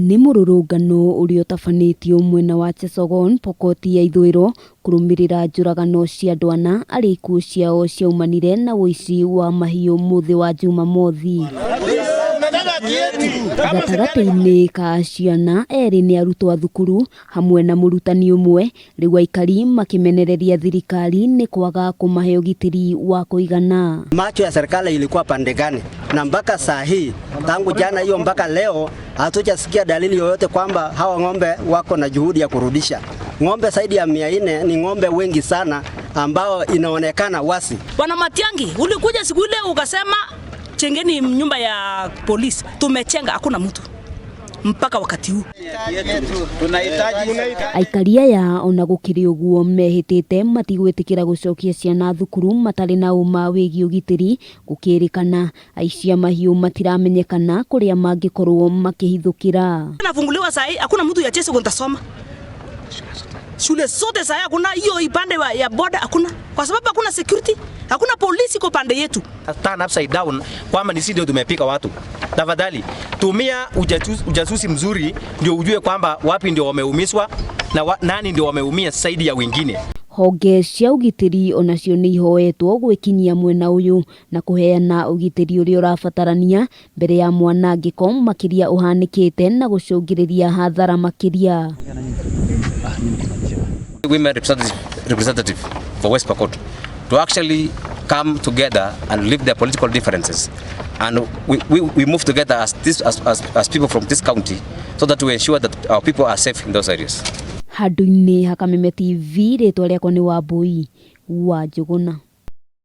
Nĩ mũrũrũngano ũrĩa ũtabanĩtio mwena wa Chesogon, Pokot ya ithũĩro, kũrũmĩrĩra njũragano cia andũ ana arĩa ikuũ ciao ciaumanire na ũici wa mahiũ mũthĩ wa Jumamothi. Gatagatĩ-inĩ ka ciana erĩ nĩ arutwo a thukuru hamwe na mũrutani ũmwe, rĩu aikari makĩmenereria thirikari nĩ kwaga kũmahe ũgitĩri wa kũigana. Macho ya serikali ilikuwa pande gani? Na mpaka saa hii tangu jana hiyo mpaka leo hatujasikia dalili yoyote kwamba hawa ng'ombe wako na juhudi ya kurudisha ng'ombe. Zaidi ya 400 ni ng'ombe wengi sana ambao inaonekana wasi. Bwana Matiang'i, ulikuja siku ile ukasema jengeni nyumba ya polisi, tumechenga, hakuna mtu mpaka wakati huu. Aikari aya ona gũkĩrĩ ũguo mehĩtĩte matigwĩtĩkĩra gũcokia ciana thukuru matarĩ na ũma wĩgiĩ ũgitĩri, gũkĩrĩkana aici a mahiũ matiramenyekana kũrĩa mangĩkorwo makĩhithũkĩra. Nafunguliwa saa hii, hakuna mtu ya Chesogon tasoma shule zote saa hii hakuna hiyo ipande ya boda hakuna, kwa sababu hakuna security, hakuna polisi kwa pande yetu. Turn upside down kwamba ni sisi ndio tumepika watu. Tafadhali tumia ujasusi mzuri ndio ujue kwamba wapi ndio wameumizwa na nani ndio wameumia zaidi ya wengine. Honge cia ũgitĩri onacio nĩ ihoetwo gwĩkinyia mwena ũyũ na kũheana ũgitĩri ũrĩa ũrabatarania mbere ya mwanangĩko makĩria ũhanĩkĩte na gũcũngĩrĩria hathara makĩria. Women representative for West Pokot to actually come together and leave their political differences, and we move together as people from this county so that we ensure that our people are safe in those areas. Handũ-inĩ ha Kameme TV, rĩtwa rĩakwa nĩ Wambui wa Njũgũna.